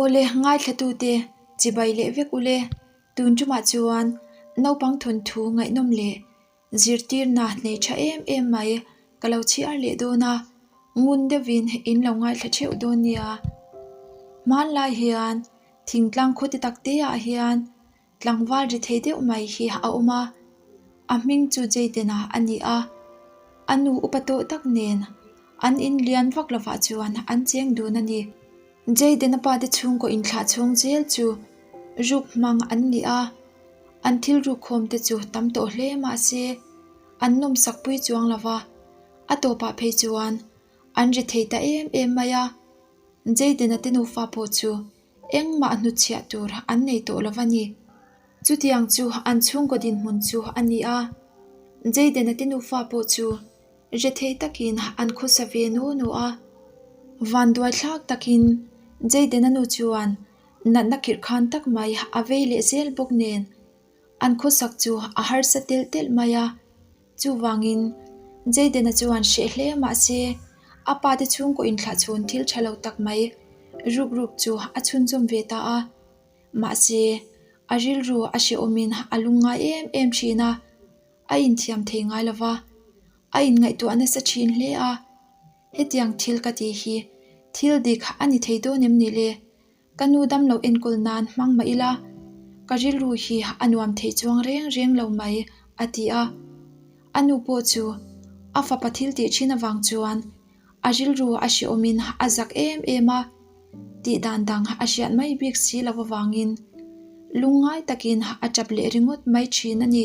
Awle, ngaithlatute, chibai leh vek ule, tun tumah chuan naupang thawnthu ngaihnawm leh zirtirna nei tha em em mai ka lo chhiar leh dawn a, ngun deuhin in lo ngaithla theuh dawn nia. Hmanlai hian thingtlang khaw ti tak te ah hian Tlangval ri thei deuh mai hi a awm a, a hming chu Jayden-a a ni a, a nu upa tawh tak nen an in lian vak lovah chuan an cheng dun a ni. Jayden-a pa te chhungkaw inthlah chhawng zel chu ruk hmang an ni a, an thil ruk khawm te chu tam tawh hle mah se an nawmsak pui chuang lo va, a tawpah phei chuan an ri thei ta em em mai a. Jayden-a te nufa pawh chu Engmah hnutchhiah tur an nei tawh lo va ni. Chutiang chu an chhungkaw dinhmun chu a ni a. Jayden-a te nufa pawh chu rethei takin an khawsa ve nu nu a. Vanduai thlak takin Jayden-a nu chuan natna khirh khan tak mai a vei leh zel bawk nen an khawsak chu a harsa telh telh mai a. Chuvangin, Jayden-a chuan hreh hle mah se, a pa te chhungkaw inthlah chhawn thil tha lo tak mai ruk ruk chu a chhunzawm ve ta a. Mahse, a rilru a hrehawmin a lungngai em em thin a, a inthiam thei ngai lo va, a inngaihtuah nasa thin hle a. Hetiang thil ka tih hi thil dik a ni thei dawn em ni le? Ka nu damlo enkawl nan hmang mah ila, ka rilru hi a nuam thei chuang reng reng lo mai, a ti a. A nu pawh chu a fapa thil tih thin avang chuan a rilru a hrehawmin a zak em em a, tih dan dang a hriat mai bik si lo avangin lungngai takin a tap leh ringawt mai thin a ni.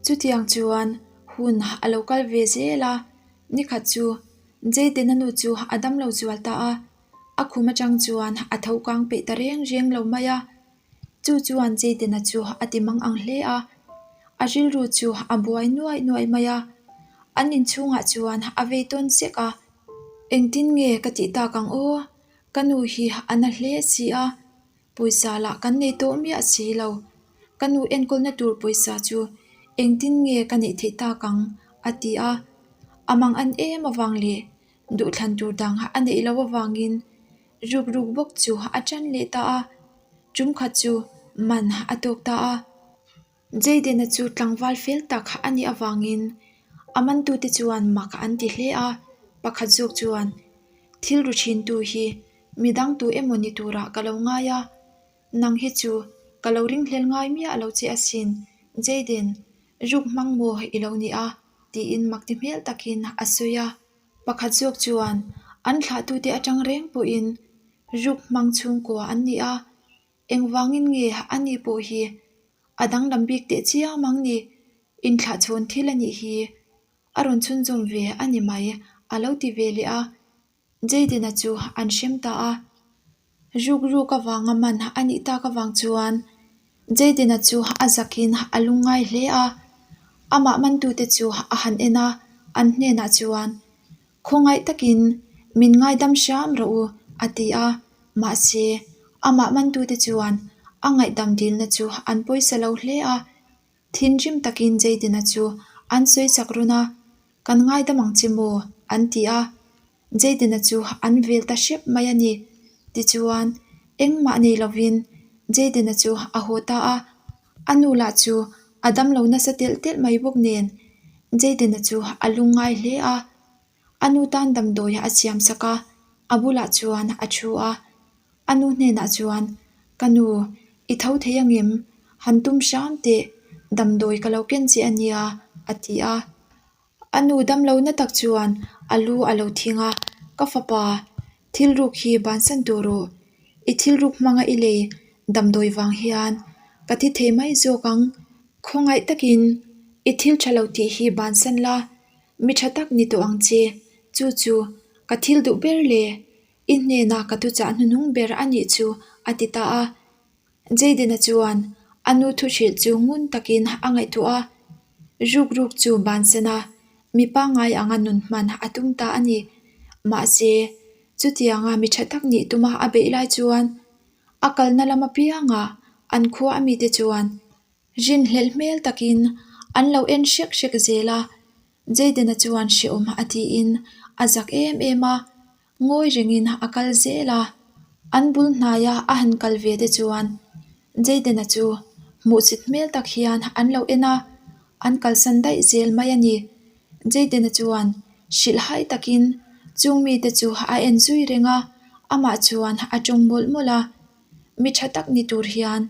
Chutiang chuan hun a lo kal ve zel a, nikhat chu Jayden-a nu chu a damlo zual ta a. A khum atang chuan a tho kang peih ta reng reng lo mai a, chu chuan Jayden-a chu a ti mang ang hle a, a rilru chu a buai nuaih nuaih mai a, an inchhungah chuan a vei tawn sek a, Engtin nge ka tih tak ang aw, ka nu hi a na hle si a, pawisa lah kan nei tawh miah si lo, ka nu enkawlna tur pawisa chu engtin nge ka neih theih tak ang a ti a, a mang an em avang leh Duhthlan tur dang a neih loh avangin ruk ruk bawk chu a tan leh ta a, tum khat chu man a tawk ta a. Jayden-a chu tlangval fel tak a nih avangin a mantute chuan mak an ti hle a, pakhat zawk chuan, Thil ru thintu hi midang tu emaw ni turah ka lo ngai a, nang hi chu ka lo ringhlel ngai miah lo che asin, Jayden, ruk hmang maw i lo ni a? tiin mak ti hmel takin a sawi a. Pakhat zawk chuan an thlahtute atang reng pawhin ruk hmang chhungkua an ni a, engvangin nge a ni pawh hi a danglam bik teh chiam ang ni, inthlahchhawn thil a nih hi a rawn chhunzawm ve a ni mai a lo ti ve leh a. Jayden-a chu an hrem ta a, ruk ruk avanga man a nih tak avang chuan Jayden-a chu a zakin a lungngai hle a, amah mantute chu a han en a, an hnenah chuan, Khawngaih takin min ngaidam hram rawh u, a ti a, mahse, amah mantute chuan a ngaihdam dilna chu an pawisa lo hle a, Thinrim takin Jayden-a chu an sawi chak run a, Kan ngaidam ang che maw? an ti a. Jayden-a chu an vel ta hrep mai a ni. Tichuan, engmah nei lovin Jayden-a chu a haw ta a. A nu lah chu a damlo nasa telh telh mai bawk nen Jayden-a chu a lungngai hle a. A nu tan damdawi a siam sak a, a bulah chuan a thu a. A nu hnenah chuan, Ka nu, i tho thei angem? Han tum hram teh, damdawi ka lo ken che a nia, a ti a. A nu damlo na tak chuan a lu a lo thing a, Ka fapa, thil ruk hi bansan tur rawh. I thil ruk hmanga i lei damdawi vang hian ka thi thei mai zawk ang. Khawngaih takin i thil tha lo tih hi bansan la, Mi tha tak ni tawh ang che, chu chu ka thil duh ber le, i hnenah ka thuchah hnuhnung ber a nih chu, a ti ta a. Jayden-a chuan a nu thuhrilh chu ngun takin a ngaihtuah a, ruk ruk chu bansan a, mi pangngai anga nun hman a tum ta a ni. Mahse, chutianga mi tha tak nih tuma a beih lai chuan a kalna lam apiangah an khua a mite chuan Rinhlelh hmel takin an lo en hrek hrek zel a, Jayden-a chuan hrehawm a tiin a zak em em a, ngawi rengin a kal zel a. An bul hnaia a han kal ve te chuan Jayden-a chu hmuhsit hmel tak hian an lo en a, an kalsan daih zel mai a ni. Jayden-a chuan hrilhhai takin chung mite chu a en zui reng a, amah chuan a tawng mawlh mawlh a. Mi tha tak ni tur hian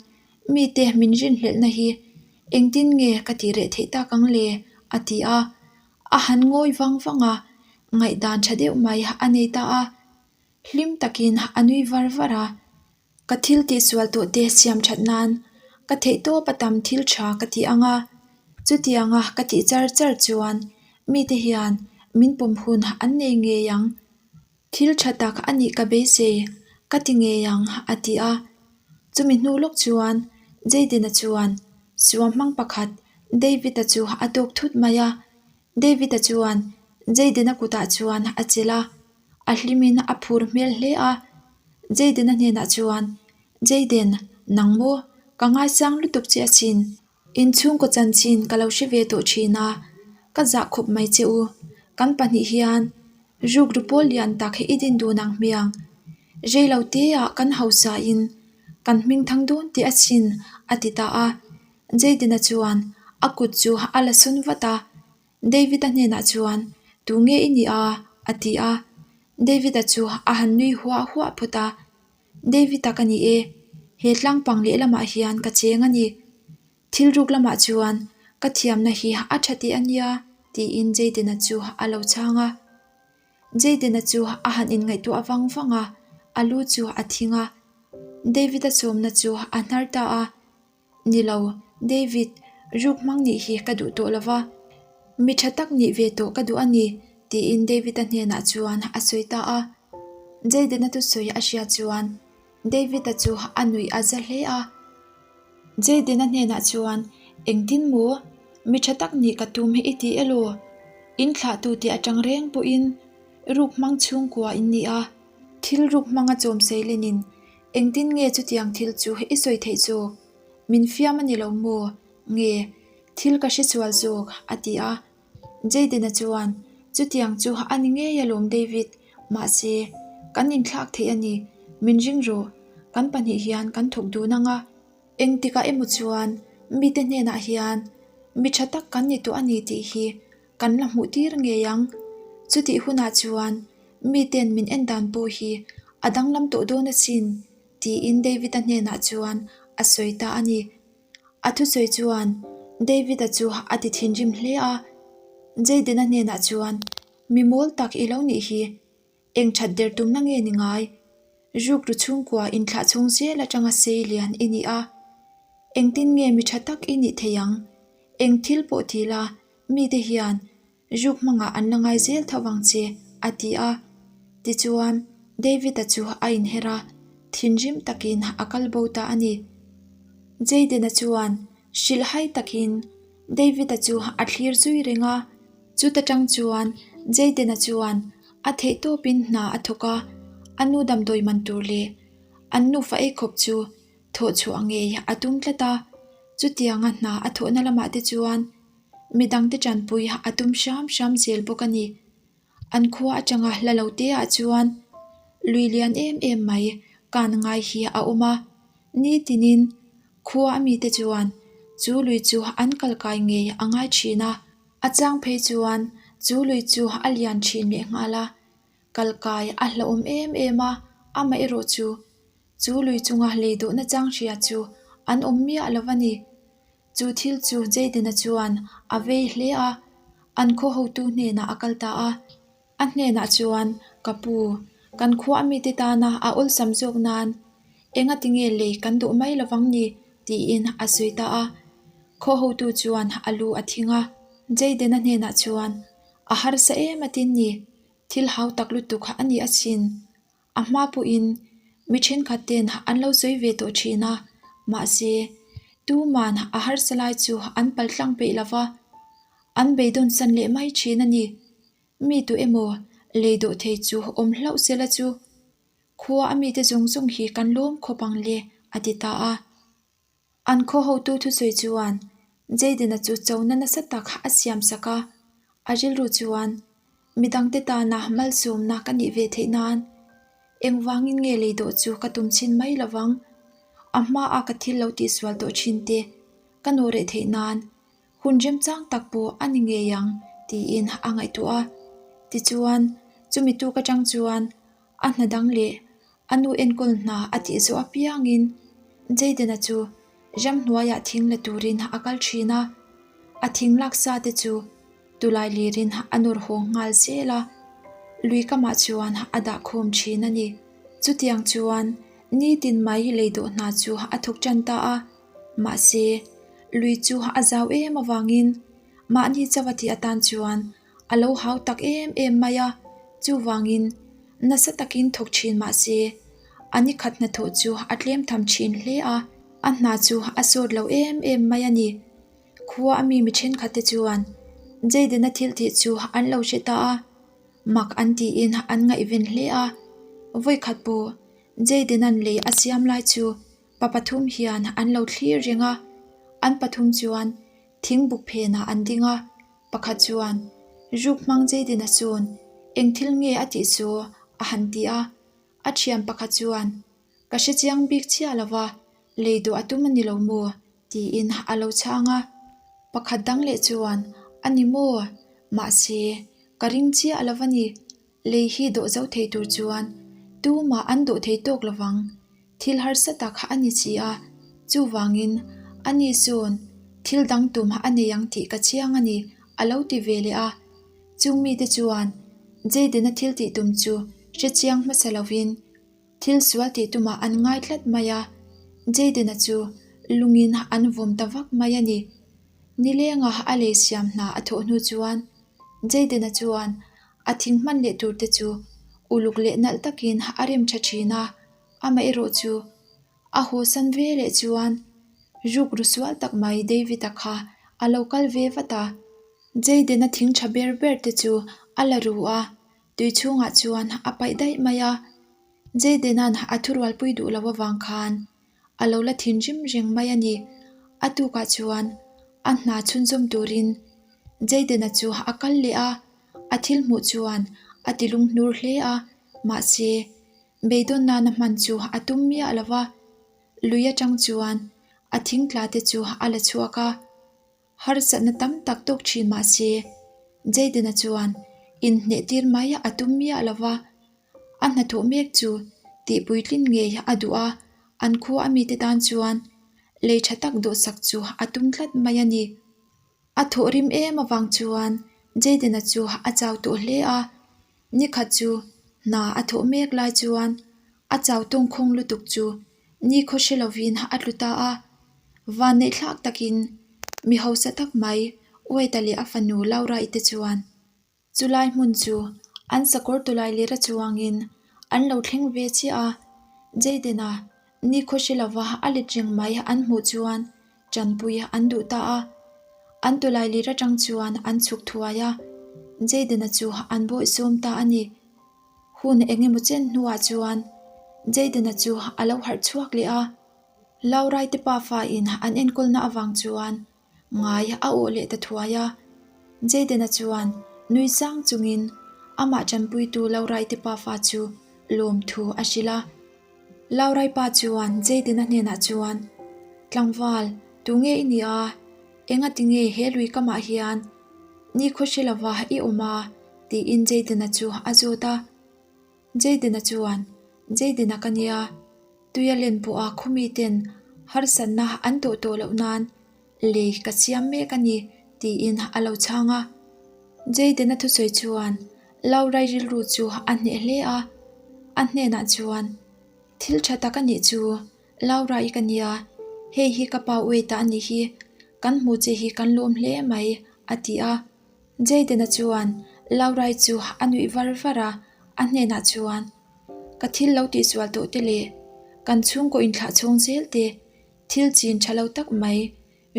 mite min rinhlelhna hi engtin nge ka tih reh theih tak ang le? a ti a. A han ngawi vang vang a, ngaihdan tha deuh mai a nei ta a. Hlim takin a nui var var a, Ka thil tihsual tawh te siam that nan ka theih tawp a tam thil tha ka ti ang a, chutianga ka tih char char chuan mite hian min pawm hun an nei ngei ang. Thil tha tak a nih ka beisei ka ti ngei ang a ti a. Chumi hnu lawk chuan Jayden-a chuan suamhmang pakhat David-a chu a tawk thut mai a, David-a chuan Jayden-a kutah chuan a chelh a, a hlimin a phur hmel hle a. Jayden-a hnenah chuan, Jayden, nang maw? Ka ngaisang lutuk che asin. In chhungkaw chanchin ka lo hre ve tawh thin a, ka zah khawp mai che u. Kan pahnih hian rukru pawl lian tak i din dun ang hmiang. Rei lo teah kan hausain kan hming thang dawn teh asin, a ti ta a. Jayden-a chuan a kut chu a la sawn vat a, David-a hnenah chuan, Tu nge i nih a? a ti a. David-a chu a han nui huah huah phawt a, David-a ka ni e, he tlangpang lehlamah hian ka cheng a ni. Thil ruk lamah chuan ka thiamna hi a tha teh a nia, tiin Jayden-a chu a lo chhang a. Jayden-a chu a han inngaihtuah vang vang a, a lu chu a thing a. David-a sawmna chu a hnar ta a. Ni lo, David, ruk hmang nih hi ka duh tawh lo va, mi tha tak nih ve tawh ka duh a ni, tiin David-a hnenah chuan a sawi ta a. Jayden-a thusawi a hria chuan David-a chu a nuih a za hle a. Jayden-a hnenah chuan, Engtin maw? Mi tha tak nih ka tum i ti elaw? In thlahtute atang reng pawhin ruk hmang chhungkua in ni a, thil ruk hmanga chawm seilenin Engtin nge chutiang thil chu i sawi theih zawk? Min fiam a ni lo maw? Nge, thil ka hre sual zawk? a ti a. Jayden-a chuan, Chutiang chu a ni ngei alawm David, mahse, kan inthlak theih a ni. Min ring rawh, kan pahnih hian kan thawk dun ang a. Engtikah emaw chuan mite hnenah hian mi tha tak kan ni tawh a ni tih hi kan la hmuh tir ngei ang. Chutih hunah chuan miten min en dan pawh hi a danglam tawh dawn asin, tiin David-a hnenah chuan a sawi ta a ni. A thusawi chuan David-a chu a ti thinrim hle a. Jayden-a hnenah chuan, Mi mawl tak i lo nih hi, eng that der tumna nge ni ngai? Rukru chhungkua inthlah chhung zel atanga sei lian i ni a, engtin nge mi tha tak i nih thei ang? Eng thil pawh ti la, mite hian ruk hmangah an la ngai zel tho vang che, a ti a. Tichuan, David-a chu a inher a, thinrim takin a kal bo ta a ni. Jayden-a chuan hrilhhai takin David-a chu a thlir zui reng a. Chuta tang chuan Jayden-a chuan a theihtawpin hna a thawk a, a nu damdawi man tur leh an nufa eikhawp chu thawh chhuah ngei a tum tlat a. Chutianga hna a thawhna lamah te chuan midangte tanpui a tum hram hram zel bawk a ni. An khua atanga hla lo te ah chuan lui lian em em mai kan ngai hi a awm a, nitinin khua a mite chuan chu lui chu an kal kai ngei a ngai thin a. A chang phei chuan chu lui chu a lian thin leh nghal a, kal kai a hlauhawm em em a, amaherawh chu chu lui chunga lei dawhna chang hria chu an awm miah lo a ni. Chu thil chu Jayden-a chuan a vei hle a, an khaw hotu hnenah a kal ta a. A hnenah chuan, Ka pu, kan khua a mite tana a awlsam zawk nan enga tinge lei kan duh mai lovang ni? tiin a sawi ta a. Khaw hotu chuan a lu a thing a. Jayden-a hnenah chuan, A harsa em atin ni, thil hau tak lutuk a ni asin. A hma pawhin mi thenkhat ten an lo sawi ve tawh thin a, mahse tuman a harsa lai chu an pal tlang peih lo va, an beidawn san leh mai thin a ni. Mi tu emaw lei dawh thei chu awm hlauh sela chu khua a mite zawng zawng hi kan lawm khawp ang le, a ti ta a. An khaw hotu thusawi chuan Jayden-a chu chona nasa tak a siam sak a, a rilru chuan midangte tana malsawmna ka nih ve theih nan. Engvangin nge lei dawh chu ka tum chhin mai lovang? A hmaa ka thil lo tihsual tawh thin te ka nawh reh theih nan hun remchang tak pawh a ni ngei ang tiin a ngaihtuah a. Tichuan, chumi tuk atang chuan a hna dang leh a nu enkawl hna a tih zawh apiangin Jayden-a chu ramhnuaiah thing la turin a kal thin a, a thing laksa te chu Tulai lirin a nawr haw nghal zel a, lui kamah chuan a dah khawm thin a ni. Chutiang chuan nitin mai lei dawh hna chu a thawk tan ta a, mahse, lui chu a zau em avangin mahni chauh a tih atan chuan a lo hau tak em em mai a, chuvangin nasa takin thawk thin mahse, a nikhat hnathawh chu a tlem tham thin hle a, a hna chu a sawt lo em em mai a ni. Khua a mi mi thenkhat te chuan Jayden-a thil tih chu an lo hre ta a, mak an tiin an ngaihven hle a. Vawikhat pawh Jayden-a'n lei a siam lai chu pa pathum hian an lo thlir reng a, an pathum chuan thing buk phenah an ding a, pakhat chuan Ruk hmang Jayden-a chuan eng thil nge a tih chu a han ti a, a thian pakhat chuan Ka hre chiang bik chiah lo va, lei duh a tum a ni lo maw? tiin a lo chhang a. Pakhat dang leh chuan, A ni maw? Mahse, ka ring chiah lo va ni. Lei hi dawh zo thei tur chuan tumah an dawh thei tawk lo vang. Thil harsa tak a ni si a, chuvangin a ni sawn thil dang tum a nei ang tih ka chiang a ni, a lo ti ve leh a. Chung mite chuan Jayden-a thil tih tum chu hre chiang hmasa lovin, Thil sual tih tumah an ngai tlat mai a, Jayden-a chu lungin an vawm ta vak mai a ni. Nilenga a lei siam hna a thawh hnu chuan Jayden-a chuan a thing hman leh tur te chu uluk leh nalh takin a rem tha thin a, amaherawh chu a hawsan ve leh chuan rukru sual tak mai David-a kha a lo kal ve vat a. Jayden-a thing tha ber ber te chu a la ru a, Tui chhungah chuan a paih daih mai a, Jayden-a'n a thurualpui duh loh avang khan a lo la thinrim reng mai a ni. A tukah chuan a hna chhunzawm turin Jayden-a chu a kal leh a, a thil hmuh chuan a ti lunghnur hle a, mahse, beidawn nana hman chu a tum miah lo va, lui atang chuan a thingtla te chu a la chhuak a. Harsatna tam tak tawk thin mah se, Jayden-a chuan inhneh tir mai a tum miah lo va, a hnathawh mek chu tihpuitlin ngei a duh a, an khua a mite tan chuan lei tha tak dawhsak chu a tum tlat mai a ni. A thawh rim em avang chuan Jayden-a chu a chau tawh hle a, nikhat chu hna a thawh mek lai chuan a chau tawngkhawng lutuk chu Nikhaw hre lovin a tlu ta a, vanneih thlak takin mi hausa tak mai Wade-a leh a fanu Laura-i te chuan chulai hmun chu an sakawr tawlai lera chuangin an lo thleng ve chiah a, Jayden-a nikhaw hre lova a let reng mai an hmuh chuan tanpui an duh ta a, an tawlai lir atang chuan an chhuk thuai a, Jayden-a chu an bawihsawm ta a ni. Hun eng emaw chen hnuah chuan Jayden-a chu a lo harh chhuak leh a, Laurai te pafa in an enkawlna avang chuan ngai a awh leh ta thuai a. Jayden-a chuan nui sang chungin amah tanpuitu Laurai te pafa chu lawmthu a hrilh a. Laurai pa chuan Jayden-a hnenah chuan, Tlangval, tunge i nih a? Engati nge he lui kamah hian nikhaw hre lova i awm a? tiin Jayden-a chu a zawt a. Jayden-a chuan, Jayden-a ka nia, tuia len pawha khawmi ten harsatna an tawh tawh loh nan lei ka siam mek a ni, tiin a lo chhang a. Jayden-a thusawi chuan Laurai rilru chu a hneh hle a, a hnenah chuan, Thil tha tak a nih chu, Laura i ka nia, hei hi ka pa Wade-a a nih hi, kan hmu che hi kan lawm hle mai, a ti a. Jayden-a chuan Laura-i chu a nuih var var a, a hnenah chuan, Ka thil lo tihsual tawh te leh kan chhungkaw inthlah chhawng zel te, thil chin tha lo tak mai,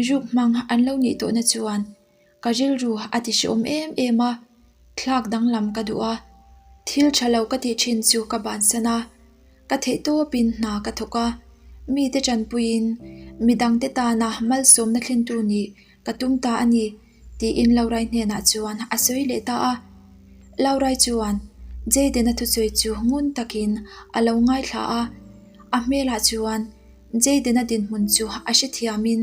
ruk hmang an lo nih tawhna chuan Ka rilru a ti hreawm em em a, thlak danglam ka duh a, thil tha lo ka tih thin chu ka bansan a, ka theih tawpin hna ka thawk a, mite tanpuiin midangte tana malsawmna thlentu nih ka tum ta a ni, tiin Laurai hnenah chuan a sawi leh ta a. Laurai chuan. Jayden-a thusawi chu ngun takin a lo ngaithla a, a hmelah chuan Jayden-a dinhmun chu a hrethiamin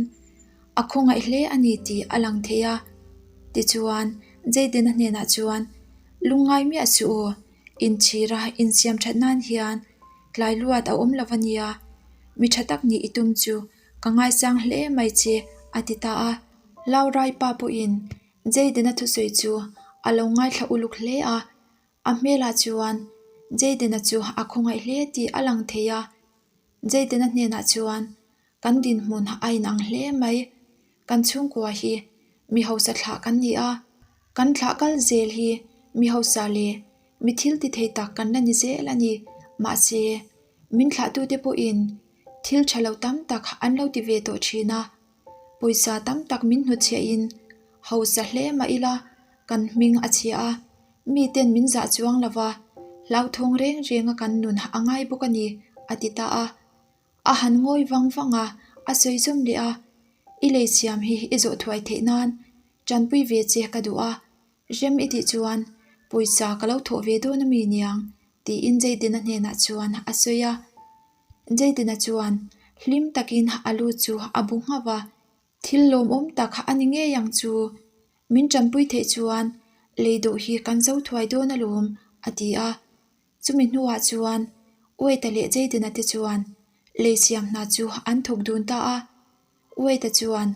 a khawngaih hle a ni tih a lang thei a. Tichuan, Jayden-a hnenah chuan, Lungngai miah suh aw, inchhira insiam that nan hian tlai luat a awm lo a nia, mi tha tak nih i tum chu ka ngaisang hle mai che, a ti ta a. Laurai pa pawhin Jayden-a thusawi chu a lo ngaithla uluk hle a, a hmelah chuan Jayden-a chu a khawngaih hle tih a lang thei a. Jayden-a hnenah chuan, Kan dinhmun a inang hle mai, kan chhungkua hi mi hausa thlah kan ni a, kan thlah kal zel hi mi hausa leh mi thil ti thei tak kan la ni zel a ni. Mahse, min thlahtute pawhin thil tha lo tam tak an lo ti ve tawh thin a. Pawisa tam tak min hnutchhiahin hausa hle mah ila kan hming a chhia a, miten min zah chuang lo va, hlauthawng reng renga kan nun a ngai bawk a ni, a ti ta a. A han ngawi vang vang a, a sawi zawm leh a, I lei siam hi i zawh thuai theih nan tanpui ve che ka duh a, rem i tih chuan pawisa ka lo thawh ve dawn a mi niang, tiin Jayden-a hnenah chuan a sawi a. Jayden-a chuan hlim takin a lu chu a bu nghauh a, Thil lawmawm tak a ni ngei ang chu. Min tanpui theih chuan lei dawh hi kan zo thuai dawn alawm, a ti a. Chumi hnuah chuan Wade-a leh Jayden-a te chuan lei siam hna chu an thawk dun ta a. Wade-a chuan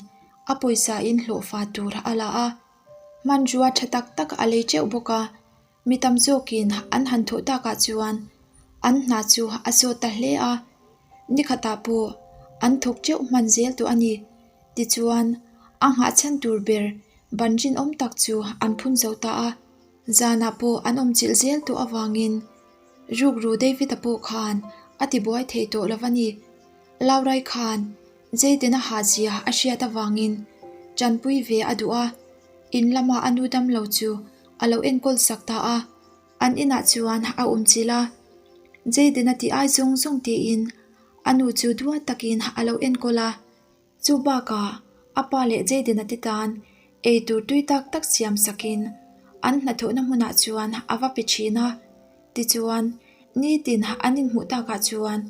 a pawisa in hlawhfa tur a la a, hmanrua tha tak tak a lei teuh bawk a. Mi tam zawkin an han thawh takah chuan an hna chu a sawt ta hle a, nikhatah pawh an thawk teuh hman zel tawh a ni. Tichuan, a nghah chhan tur ber ban rinawm tak chu an phun zo ta a, zanah pawh an awm chilh zel tawh avangin rukru David-a pawh khan a tibuai thei tawh lo a ni. Laurai khan Jayden-a hahzia a hriat avangin tanpui ve a duh a, in lama a nu damlo chu a lo enkawl sak ta a, an inah chuan a awm chilh a. Jayden-a tih ai zawng zawng tiin a nu chu duat takin a lo enkawl a, chu bakah a pa leh Jayden-a te tan ei tur tui tak tak siam sakin an hnathawhna hmunah chuan a va pe thin a. Tichuan, nitin an inhmuh takah chuan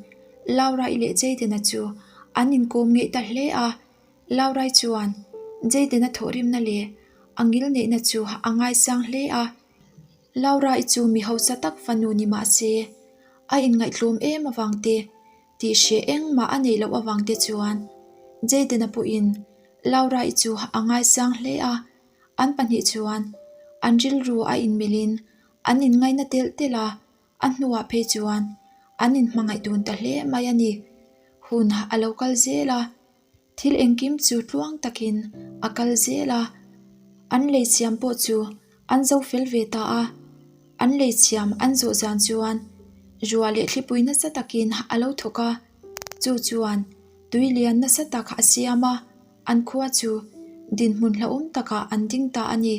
Laura-i leh Jayden-a chu an inkawm ngeih ta hle a. Laurai chuan Jayden-a thawhrimna leh a ngilneihna chu a ngaisang hle a. Laurai chu mi hausa tak fanu ni mah se, a inngaihtlawm em avang te, tih hreh engmah a neih loh avang te chuan Jayden-a pawhin Laurai chu a ngaisang hle a. An pahnih chuan an rilru a inmilhin an inngaina telh telh a. A hnuah phei chuan an inhmangaih dun ta hle mai a ni. Hun a lo kal zel a, thil engkim chu tluang takin a kal zel a. An lei siam pawh chu an zo fel ve ta a. An lei siam an zawh zan chuan ruah leh thlipui nasa takin a lo thawk a, chu chuan tui lian nasa tak a siam a, an khua chu dinhmun hlauhawm takah an ding ta a ni.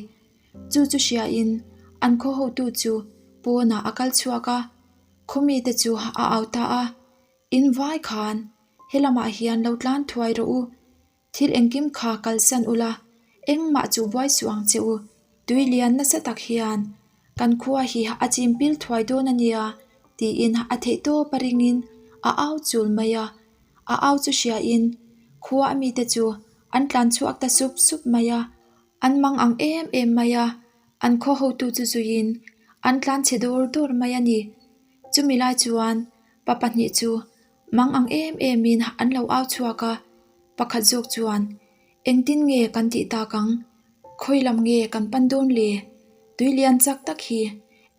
Chu chu hriain an khaw hotu chu pawnah a kal chhuak a, khaw mite chu a au ta a, In vai khan he lamah hian lo tlan thuai rawh u, thil engkim kha kalsan ula, engmah chu buai suh ang che u, tui lian nasa tak hian kan khua hi a chim pil thuai dawn a nia, tiin a theihtawp a ringin a au chul mai a, a au chu hriain khua a mite chu an tlan chhuak ta sup sup mai a. An mang ang em em mai a, an khaw hotu chu zuiin an tlan chhe dawr dawr mai a ni. Chumi lai chuan pa pahnih chu mang ang em emin an lo au chhuak a, pakhat zawk chuan, Engtin nge kan tih tak ang? Khawi lam nge kan pan dawn le? Tui lian chak tak hi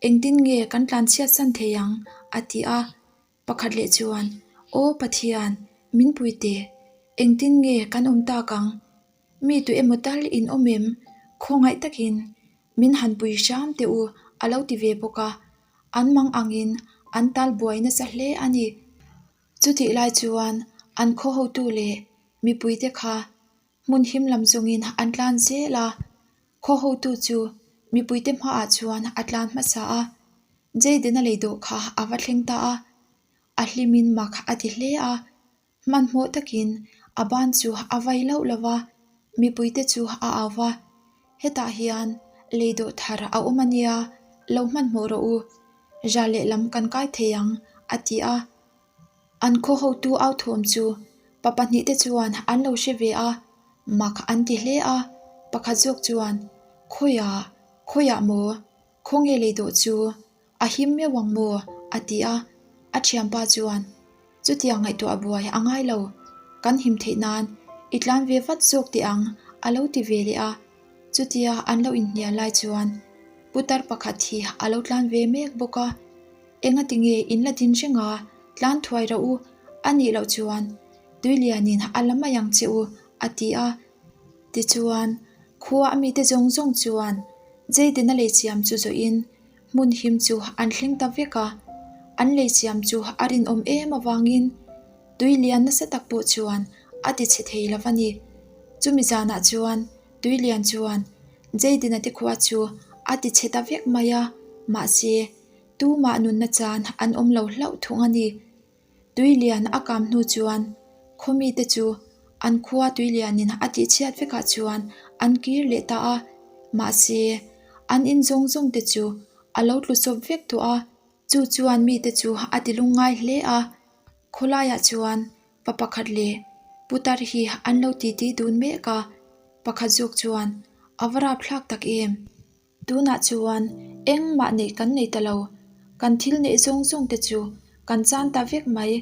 engtin nge kan tlan chhiat san thei ang? a ti a. Pakhat leh chuan, Aw Pathian, min pui teh, engtin nge kan awm tak ang? Mi tu emaw tal in awm em? Khawngaih takin min han pui hram teh u a lo ti ve bawk a, an mang angin an tal buai nasa hle a ni. Chutih lai chuan an khaw hotu leh mipuite kha hmun him lam zawngin an tlan zel a, khaw hotu chu mipuite hmaah chuan a tlan hmasa a, Jayden-a lei dawh kha a va thleng ta a, a hlimin mak a ti hle a. Hmanhmawh takin a ban chu a vai loh lo va, mipuite chu a au va, Hetah hian lei dawh thar a awm a nia, lo hmanhmawh rawh u. Ral lehlam kan kai thei ang, a ti a. An khaw hotu au thawm chu pa pahnihte chuan an lo hre ve a, mak an ti hle a. Pakhat zawk chuan, Khawiah, khawiah maw? Khawnge lei dawh chu? A him meuh ang maw? a ti a. A thianpa chuan, Chutiang ngaihtuah buai a ngai lo, kan him theih nan i tlan ve vat zawk teh ang, a lo ti ve leh a. Chutia an lo inhnial lai chuan putar pakhat hi a lo tlan ve mek bawk a. Engati nge in la din reng a, tlan thuai rawh u, a nih loh chuan Tuilianin a la mai ang che u, a ti a. Tichuan, khua a mite zawng zawng chuan Jayden-a leichiam chu zawhin hmun him chu an thleng ta vek a. An leichiam chu a rinawm em avangin tui lian nasa tak pawh chuan a ti chhe thei lo a ni. Chumi zanah chuan tui lian chuan Jayden-a te khua chu a ti chhe ta vek mai a, mahse tumah nunna chan an awm lo hlauh thung a ni. Tuilian a kam hnu chuan khawmite chu an khua tuilianin a tihchhiat vekah chuan an kir leh ta a, mahse an in zawng zawng te chu a lo tlu sawp vek tawh a, chu chuan mite chu a ti lungngai hle a, khawlaiah chuan pa pakhat leh putar hi an lo titi dun mek a, pakhat zawk chuan a va rapthlak tak em. Tunah chuan engmah neih kan nei ta lo, kan thil neih zawng zawng te chu kan chan ta vek mai.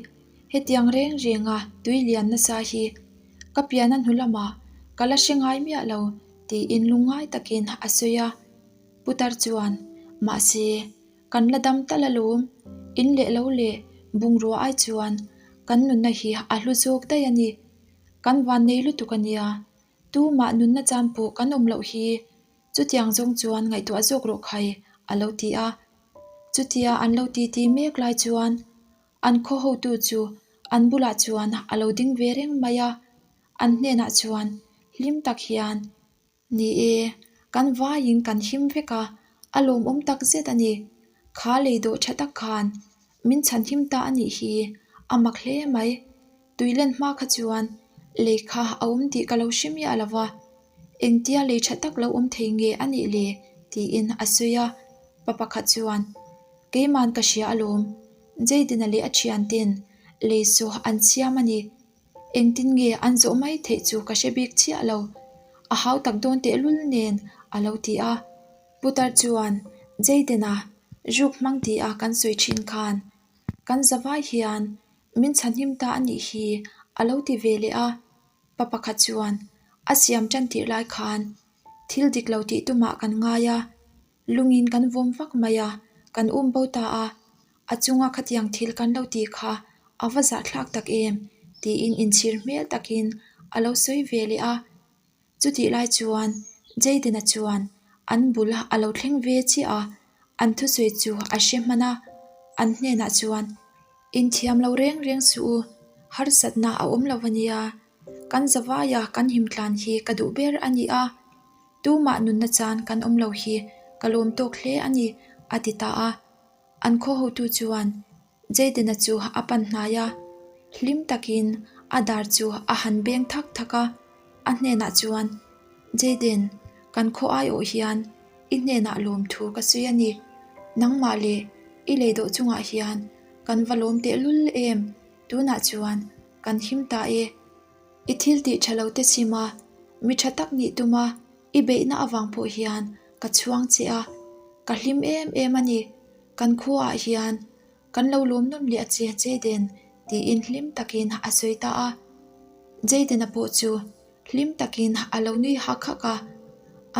Hetiang reng renga tui lian nasa hi ka piana hnu lamah ka la hre ngai miah lo tiin lungngai takin a sawi a. Putar chuan, Mahse, kan la dam tal alawm, in leh lo leh bungrua ai chuan kan nunna hi a hlu zawk daih a ni. Kan vannei lutuk a nia, tumah nunna chan pawh kan awm loh hi. Chutiang zawng chuan ngaihtuah zawk rawh khai, a lo ti a. Chutia an lo titi mek lai chuan an khaw hotu chu an bulah chuan a lo ding ve reng mai a. An hnenah chuan hlim tak hian, Ni e, kan vaiin kan him vek a, a lawmawm tak zet a ni. Kha lei dawh tha tak khan min chhanhim ta a nih hi, a mak hle mai. Tuilen hma kha chuan lei kha a awm tih ka lo hre miah lo va, engtia lei tha tak lo awm thei nge a nih le? tiin a sawi a. Pa pakhat chuan, Keiman ka hria alawm, Jayden-a leh a thianten lei saw an siam a ni. Engtin nge an zawh mai theih chu ka hre bik chiah lo, a hau tak dawn tehlul nen a lo ti a. Putar chuan, Jayden-a, ruk hmang ti a kan sawi thin khan kan zavai hian Min chhanhim ta a nih hi, a lo ti ve leh a. Pa pakhat chuan, A siam tan tirh lai khan thil dik lo tih tumah kan ngai a, lungin kan vawm vak mai a, kan um bo ta a, a chunga khatiang thil kan lo tih kha a va zahthlak tak em? tiin inchhir hmel takin a lo sawi ve leh a. Chutih lai chuan Jayden-a chuan an bul a lo thleng ve chiah a, an thusawi chu a hre hman a, an hnenah chuan, Inthiam lo reng reng suh u, harsatna a awm lo a nia, kan zavaia kan himtlan hi ka duh ber a ni a, tumah nunna chan kan awm lo hi ka lawm tawk hle a ni, a ti ta a. An khaw hotu chuan Jayden-a chu a pan hnai a, hlim takin a dar chu a han beng thak thak a, a hnenah chuan, Jayden, kan khaw aiawh hian i hnenah lawmthu ka sawi a ni. Nangmah leh i lei dawh chungah hian kan va lawm tehlul em? Tunah chuan kan him ta e. I thil tih tha lo te chim a, mi tha tak nih tum a, i beihna avang pawh hian ka chhuang che a, ka hlim em em a ni. Kan khuaah hian kan lo lawm nawm leh a che Jayden tiin hlim takin a sawi ta a. Jayden-a pawh chu hlim takin a lo nui hak hak a,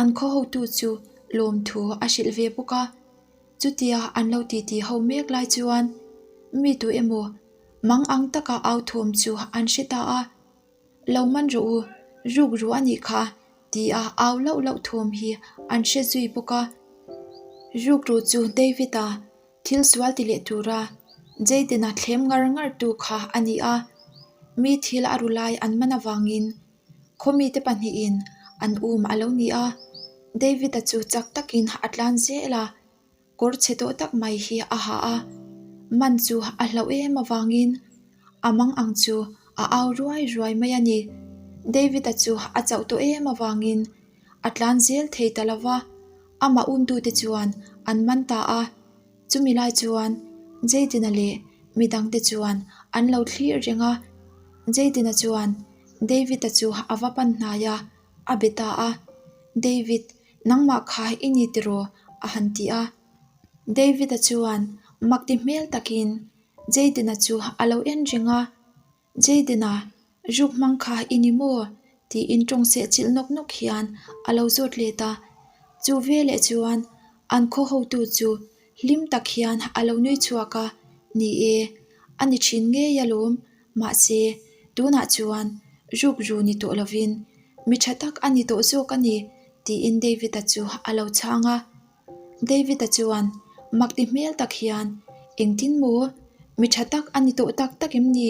an khaw hotu chu lawmthu a hrilh ve bawk a. Chutia an lo titi ho mek lai chuan mi tu emaw mang ang taka au thawm chu an hre ta a. Lo man rawh u, ruk ru a nih kha tia au lauh lauh thawm hi an hre zui bawk a. Ruk ru chu David-a thil sual ti leh tura Jayden-a thlem ngar ngar tu kha a ni a. Mi thil a ru lai an man avangin khawmite pahnihin an um a lo ni a. David-a chu chak takin a tlan zel a. Kawr chhe tawh tak mai hi a ha a, man chu a hlauh em avangin a mang ang chu a au ruai ruai mai a ni. David-a chu a chauh tawh em avangin a tlan zel thei ta lo va, amah umtute chuan an man ta a. Chumi lai chuan Jayden-a leh midangte chuan an lo thlir reng a. Jayden-a chuan David-a chu a va pan hnai a, a be ta a, David, nangmah kha i ni tiraw? a han ti a. David-a chuan mak ti hmel takin Jayden-a chu a lo en reng a, Jayden-a, ruk hmang kha i ni maw? tiin tawng seh chilh nawk nawk hian a lo zawt let a. Chu veleh chuan an khaw hotu chu hlim tak hian a lo nui chhuak a, Ni e, a ni thin ngei alawm, mahse, tunah chuan ruk ru ni tawh lovin mi tha tak a ni tawh zawk a ni, tiin David-a chu a lo chhang a. David-a chuan mak ti hmel tak hian, Engtin maw? Mi tha tak a ni tawh tak tak em ni?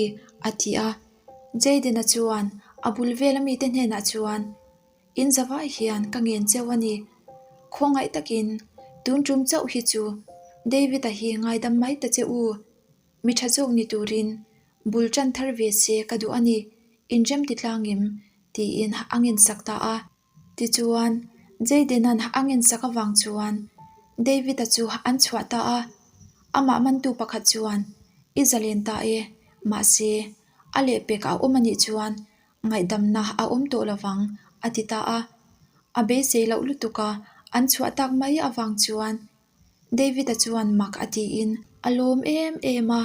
a ti a. Jayden-a chuan a bul vel amite hnenah chuan, In zavai hian ka ngen cheu a ni. Khawngaih takin tun tum chauh hi chu David-a hi ngaidam mai ta che u. Mi tha zawk ni turin bul tan thar ve se ka duh a ni, inrem ti tlang em? tiin a ngensak ta a. Tichuan, Jayden-a'n a ngensak avang chuan David-a chu an chhuah ta a. Amah mantu pakhat chuan, I zalen ta e, mahse, a lehpek a awm a nih chuan ngaihdamna a awm tawh lovang, a ti ta a. A beisei loh lutuk a, an chhuah tak mai avang chuan David-a chuan mak a tiin a lawm em em a.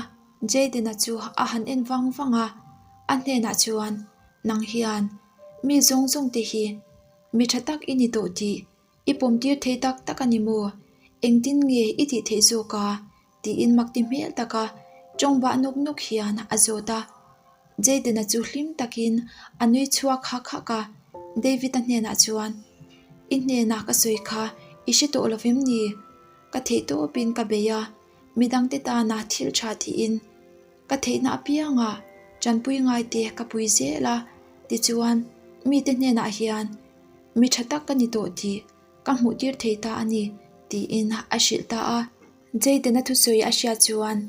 Jayden-a chu a han en vang vang a, a hnenah chuan, Nang hian mi zawng zawng te hi mi tha tak i ni tawh tih i pawm tir thei tak tak a ni maw? Engtin nge i tih theih zawk a? tiin mak ti hmel taka tawng bah nawk nawk hian a zawt a. Jayden-a chu hlim takin a nui chhuak hak hak a, David-a hnenah chuan, I hnenah ka sawi kha i hre tawh lo vem ni? Ka theih tawpin ka bei a, midangte tana thil tha tiin ka theihna apiangah tanpui ngaite ka pui zel a, tichuan mite hnenah hian mi tha tak ka ni tawh tih ka hmuh tir thei ta a ni, tiin a hrilh ta a. Jayden-a thusawi a hriat chuan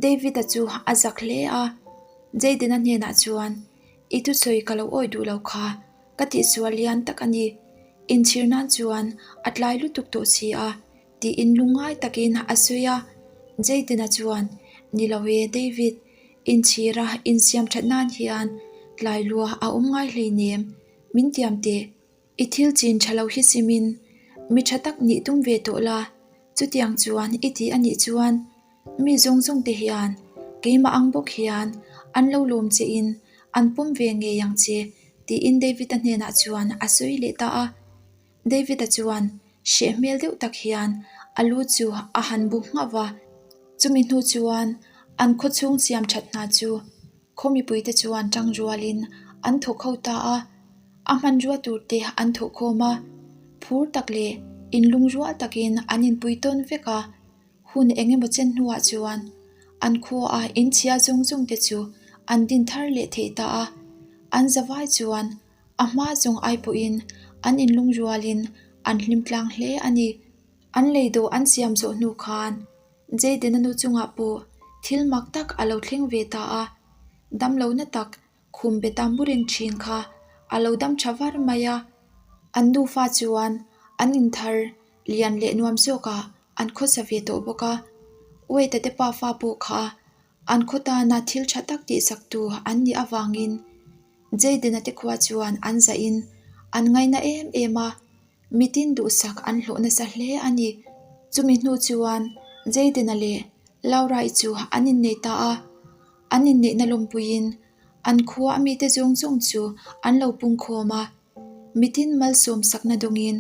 David-a chu a zak hle a, Jayden-a hnenah chuan, I thusawi ka lo awih duh lo kha, ka tihsual lian tak a ni. Inchhir nan chuan a tlai lutuk tawh si a, tiin lungngai takin a sawi a. Jayden-a chuan, Ni lo e, David, inchhira insiam that nan hian tlai lua a awm ngai hleinem, min tiam teh. I thil chin tha lo hi simin mi tha tak nih tum ve tawh la, chutiang chuan i ti a nih chuan mi zawng zawng te hian keimah ang bawk hian an lo lawm che in an pawm ve ngei ang che tiin David-a hnenah chuan a sawi leh ta a. David-a chuan hreh hmel deuh tak hian a lu chu a han bu nghauh va, chumi hnu chuan an khawchhung siam that hna chu Khaw mipuite chuan tang rualin an thawk ho ta a, a hmanrua turte an thawh khawm a, phur tak leh inlungrual takin an inpui tawn vek a. Hun eng emaw chen hnuah chuan an khuaah inchhia zawng zawng te chu an din thar leh thei ta a, an zavai chuan a hma zawng ai pawhin an inlungrualin an hlim tlang hle a ni. An leido an siam zawh hnu khan Jayden-a nu chungah pawh thil mak tak a lo thleng ve ta a, damlohna tak khum be ta mu reng thin kha a lo dam tha var mai a. An nufa chuan an inthar lian leh nuam zawkah an khawsa ve tawh bawk a, Wade-a te pafa pawh kha an khaw tana thil tha tak tihsaktu an nih avangin Jayden-a te khua chuan an zahin an ngaina em em a. Mitin duhsak an hlawh nasa hle a ni. Chumi hnu chuan Jayden-a leh Laura-i chu an innei ta a, an inneihna lawmpuiin an khua a mite zawng zawng chu an lo pungkhawm a. Mitin malsawm sakna dawngin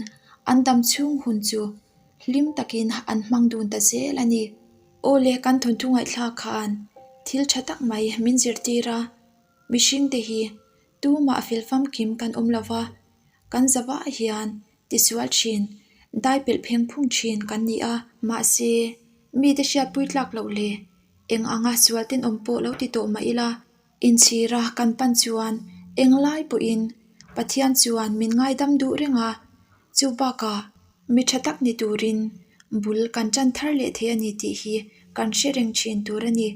an dam chhung hun chu hlim takin an hmang dun ta zel a ni. Aw le kan thawnthu ngaihthlak khan thil tha tak mai min zirtir a, mihringte hi tumah fel famkim kan awm lo va, Kan zavah hian tisual thin, dai pelh pheng phung thin kan ni a. Mahse, mite hriatpui tlak loh le, eng anga sual tenawm pawh lo ti tawh mah ila, inchhira kan pan chuan englai pawhin Pathian chuan min ngaidam duh reng a, chu bakah mi tha tak ni turin bul kan tan thar leh thei a ni tih hi kan hre reng thin tur a ni.